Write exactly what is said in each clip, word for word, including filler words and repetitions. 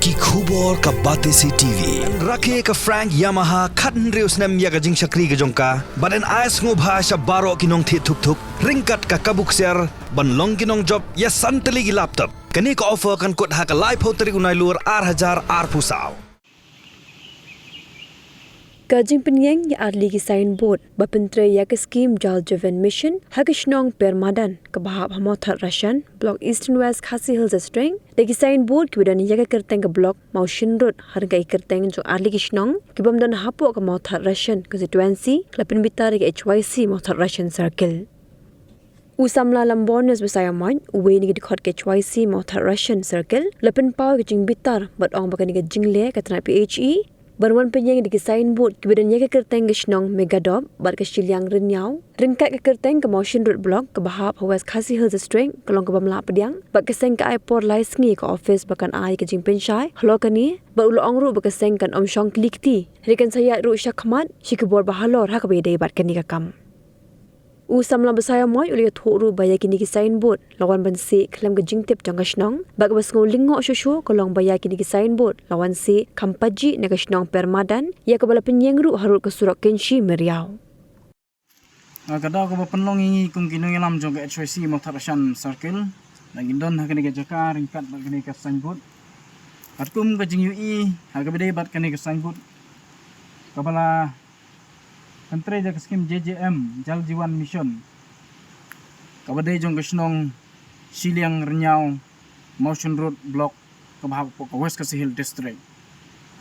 Ki khubor ka Batesi T V. Rakhe ka Frank Yamaha khathynriew snem ïa ka jingshakri ka jong ka. Bad yn ai sngewbha sha baroh ki nongthied thuk thuk ryngkat ka kabu ksiar ban long ki nongjop ïa san tylli ki laptop. Kane ka offer kan kut ha ka laiphew tarik u Nailur ar hajar arphew saw. Ka jingpynïeng ïa artylli ki signboard ba pyntrei ïa ka skim Jal Jeevan Mission ha ka shnong Permadan kaba hap ha Mawthadraishan, Block Eastern West Khasi Hills District, da ki signboard kiba don ïa ka kyrteng ka block Mawshynrut, ha ryngkat ki kyrteng jong artylli ki shnong ki bym don hapoh ka Mawthadraishan constituency, la pynbitar ïa ka H Y C Mawthadraishan Circle. U samla Lambornis Basaiawmoit, uwei na ki dkhot ka H Y C Mawthadraishan Circle, la pynpaw ïa ka jingbitar bad ong ba kane ka jingleh ka tnat P H E ban wan pynïeng da ki signboard kiba don ïa ka kyrteng ka shnong Megadop bad ka shiliang Rynñiaw ryngkat ka kyrteng ka Mawshynrut Block kaba hap ha West Khasi Hills District, ka long ka bym lah pdiang bad ka seng ka ai por lai sngi ïa ka office ba kan ai ïa ka jingpynshai halor kane, bad u la ong ruh ba ka seng kan ym shong kli kti, hynrei kan sa ïaid ruh shakhmat sha ki bor ba halor ha kaba ïadei bad kane ka kam. U samla Basaiawmoit u la ïathuh ruh ba ïa kine ki signboard la wan ban sieh khlem ka jingtip jong ka shnong, bad kaba sngew lyngngoh shuh shuh ka long ba ïa kine ki signboard la wan sieh kham pajih na ka shnong Permadan, ïa kaba la pynïeng ruh harud ka surok Kynshi Meriaw. Ah, ka daw kaba pynlong ïa ngi kum ki nongïalam jong ka H Y C Mawthadraishan Circle, la ngin don ha kane ka jaka ryngkat bad kane ka signboard. Katkum ka jingïohi ha kaba dei bad kane ka signboard, kaba la pyntrei da ka skim J J M, Jal Jeevan Mission, kaba dei jong ka shnong Shiliang Rynñiaw, Mawshynrut Block, kaba hap hapoh ka West Khasi Hills District.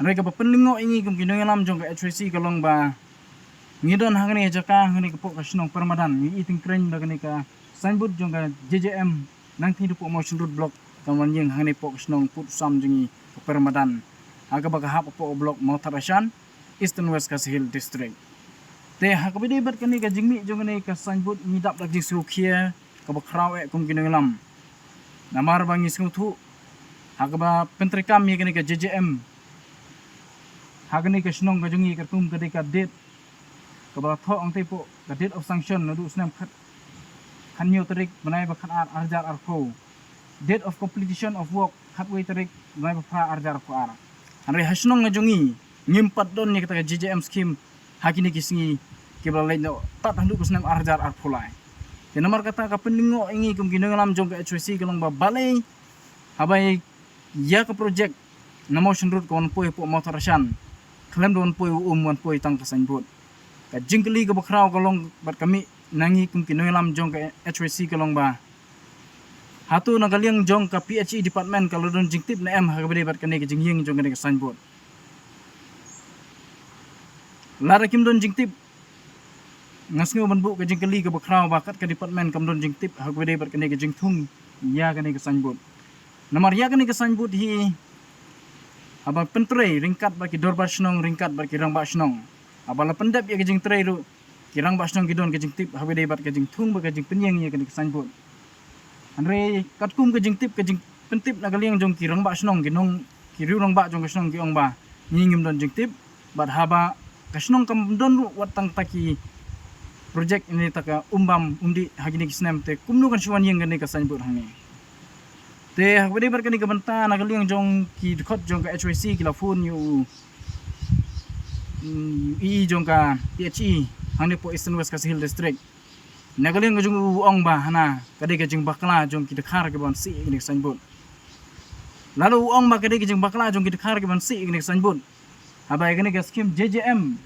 Hynrei kaba pynlyngngoh ïa ngi kum ki nongïalam jong ka H Y C ka long ba ngi don ha kane ka jaka, ha kane ka, hapoh ka shnong Permadan, ngi i tyngkreiñ ba kane ka signboard jong ka J J M nangtei hapoh Mawshynrut Block kan wan ïeng ha kane hapoh ka shnong pud u sam jong ngi ka Permadan, ha kaba ka hap hapoh ka block Mawthadraishan, Eastern West Khasi Hills District. Te ha kaba dei bad kane ka jingmih jong kane ka signboard ngi dap da ka jingsngewkhia kaba khraw eh kum ki nongïalam. Namar ba ngi sngewthuh ha kaba pyntreikam ïa kane ka J J M ha kane ka shnong ka jong ngi, katkum ka dei ka date kaba la thoh hangtei hapoh ka date of sanction naduh u snem khat, khathynñiew tarik bnai ba khatar ar hajar arphew. Date of completion of work khatwei tarik bnai ba phra ar hajar arphew ar. Hynrei ha shnong ka jong ngi ngim pat don ïa kata ka J J M scheme ha kine ki sngi kiba la leit noh tad haduh ka snem ar hajar arphew lai. Te namar kata ka pynlyngngoh ïa ngi kum ki nongïalam jong ka H Y C ka long ba balei haba ïa ka project na Mawshynrut ka wan poi hapoh Mawthadraishan, khlem da wan poi u um, wan poi tang ka signboard. Ka jingkylli kaba khraw ka long bad ka mih na ngi kum ki nongïalam jong ka H Y C ka long ba hato na ka liang jong ka P H E department ka la don jingtip ne em ha kaba dei bad kane ka jingïeng jong kane ka signboard. Lada kim don jingtip, nga sngew ban buh ka jingkylli kaba khraw ba kat ka department kam don jingtip ha kaba dei bad kane ka jingthung ïa kane ka signboard. Namar ïa kane ka signboard hi haba pyntrei ryngkat bad ki dorbar shnong, ryngkat bad ki rangbah shnong, haba la pyndep ïa ka jingtrei ruh, ki rangbah shnong ki don ka jingtip ha kaba dei bad ka jingthung bad ka jingpynïeng ïa kane ka signboard. Hynrei katkum ka jingtip, ka jingpyntip na ka liang jong ki rangbah shnong, ki nong, ki riew rangbah jong ka shnong ki ong ba ngi ngim don jingtip, bad haba ka shnong kam don ruh wat tang kata ki project ne kata ka um bam um dih ha kine ki snem, te kumno kan shu wan ïeng kane ka signboard hangne. Te ha kaba dei bad kane ka bynta, na ka liang jong ki dkhot jong ka H Y C ki la phone ïa u, mm, ïa u E E jong ka P H E hangne hapoh Eastern West Khasi Hills District. Na ka liang ka jong u, u ong ba hana ka dei ka jingbakla jong ki dkhar kiba wan sieh ïa kane ka signboard. Lada u ong ba ka dei ka jingbakla jong ki dkhar kiba wan sieh ïa kane ka signboard, haba ïa kane ka skim J J M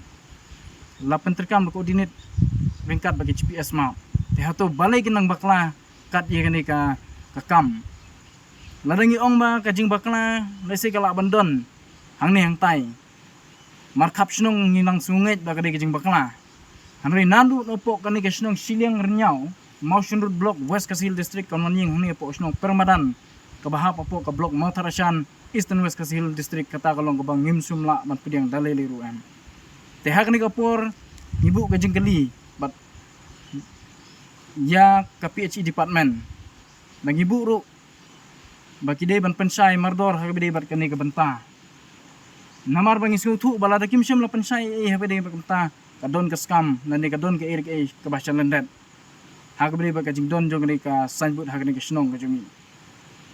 la pyntreikam, la coordinate ryngkat bad ki G P S map, te hato balei kin nang bakla kat ïa kane ka, ka kam? Lada ngi ong ba ka jingbakla lehse ka lah ban don hangne hangtai, markhap shnong ngi nang sngewngeit ba ka dei ka jingbakla. Hynrei naduh napoh kane ka shnong Shiliang Rynñiaw, Mawshynrut Block, West Khasi Hills District, kan wan ïeng hangne hapoh shnong Permadan kaba hap hapoh ka block Mawthadraishan, Eastern West Khasi Hills District, kata ka long kaba ngim shym lah ban pdiang da lei lei ruh em. Te ha kane ka por ngi buh ka jingkylli bad ïa ka P H E department, ba ngi buh ruh ba ki dei ban pynshai mardor ha kaba dei bad kane ka bynta. Namar ba ngi sngewthuh ba lada kim shym la pynshai ei ei ha kaba dei bad ka bynta, ka don ka skam lane ka don kaei re kaei kaba shalyndet ha kaba dei bad ka jingdon jong kane ka signboard ha kane ka shnong ka jong ngi.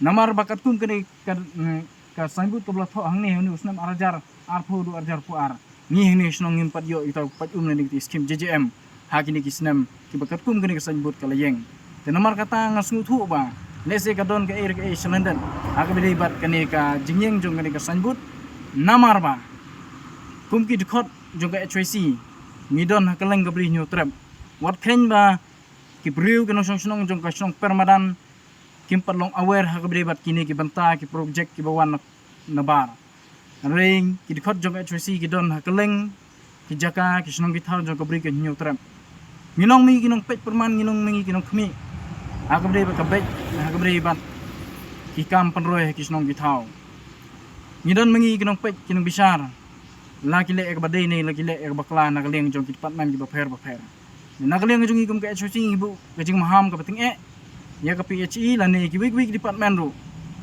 Namar ba katkum kane ka, mm, Ka signboard kaba la thoh hangne ha une u snem ar hajar arphew haduh ar hajar arphew ar. Ngi hangne ha shnong ngim pat ïoh ïa uta u paid um lane kata ka skim J J M ha kine ki snem kiba katkum kane ka signboard ka la ïeng. Te namar kata nga sngewthuh ba lehse ka don kaei re kaei shalyndet ha kaba ïadei bad kane ka jingïeng jong kane ka signboard. Namar ba kum ki dkhot jong ka H Y C ngi don ha kylleng ka Bri Hynñiewtrep. Wat kheiñ ba ki briew ki nongshong shnong jong ka shnong Permadan kim pat long aware ha kaba ïadei bad kine ki bynta ki project kiba wan na, na bar. Hynrei ki dkhot jong ka H Y C ki don ha kylleng ki jaka ki shnong ki thaw jong ka Bri ka Hynñiewtrep. Ngi long ma ngi ki nongpeit pyrman, ngi long ma ngi ki nongkhmih ha kaba ïadei bad ka beit, ha kaba ïadei bad ki kam pynroi ha ki shnong ki thaw. Ngi don ma ngi ki nongpeit ki nongbishar, la ki leh ïa kaba dei ne la ki leh ïa kaba kla na ka liang jong ki department kiba pher bapher. Na ka liang jong ngi kum ka H Y C ngi buh ka jingmaham kaba tyngeh ïa ka P H E lane kiwei kiwei ki department ruh,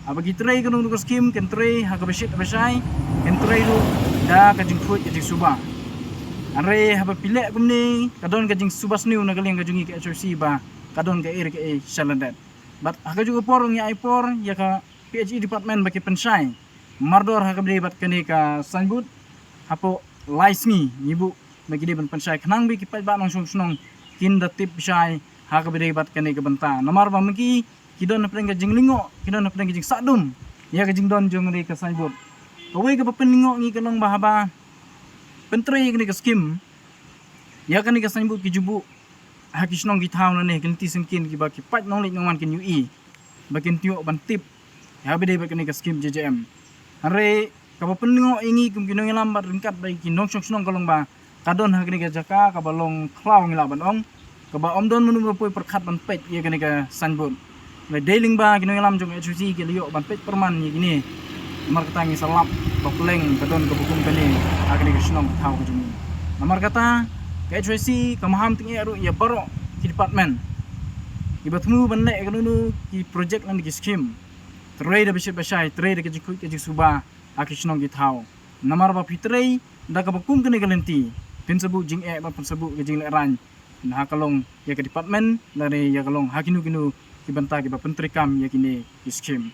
haba ki trei kano kano ka skim kin trei ha kaba shit ba shai, kin trei ruh da ka jingkhuid ka jingsuba. Hynrei haba phi leh kumne ka don ka jingsuba sniew na ka liang ka jong ngi ka H Y C ba ka don kaei re kaei shalyndet. Bad ha kajuh ka por ngi ai por ïa ka P H E department ba ki pynshai mardor ha kaba ïadei bad kane ka signboard. Hapoh lai sngi ngi buh ba ki dei ban pynshai khnang ba ki paidbah nongshong shnong kin da tip bishai ha kaba ïadei bad kane ka bynta. Namar ba ma ki ki don hapdeng ka jinglyngngoh, ki don hapdeng ka jingsahdum ïa ka jingdon jong kane ka signboard. Kawei kaba pynlyngngoh ngi ka long ba haba pyntrei ïa kane ka skim, ïa kane ka signboard ki ju buh ha ki shnong ki thaw lane ha ki lynti syngkien kiba ki paid nongleit nongwan kin ïohi, ba kin ïoh ban tip ha kaba ïadei bad kane ka skim J J M. Hynrei kaba pynlyngngoh ïa ngi kum ki nongïalam bad ryngkat bad ki nongshong shnong ka long ba ka don ha kane ka jaka kaba long khlaw ngi lah ban ong, kaba ym don mano mano poi pyrkhat ban peit ïa kane ka signboard. Lada dei lyngba ki nongïalam jong ka H Y C ki la ïoh ban peit pyrman ïa kine, namar kata ngi sa lap ba pleng ka don kaba kum kane ha kane ka shnong ka thaw ka jong ngi. Namar kata ka H Y C ka maham tyngeh ruh ïa baroh ki department kiba thmu ban leh ïa kano kano ki project lane ki skim. Trei da bashit bashai, trei da ka jingkhuid ka jingsuba ha ki shnong ki thaw. Namar ba phi trei da kaba kum kane ka lynti, phin sa buh jingeh bad phin sa buh ka jinglehrain ha ka long ïa ka department lane ïa ka long ha kino kino ki bynta kiba pyntreikam ïa kine ki skim.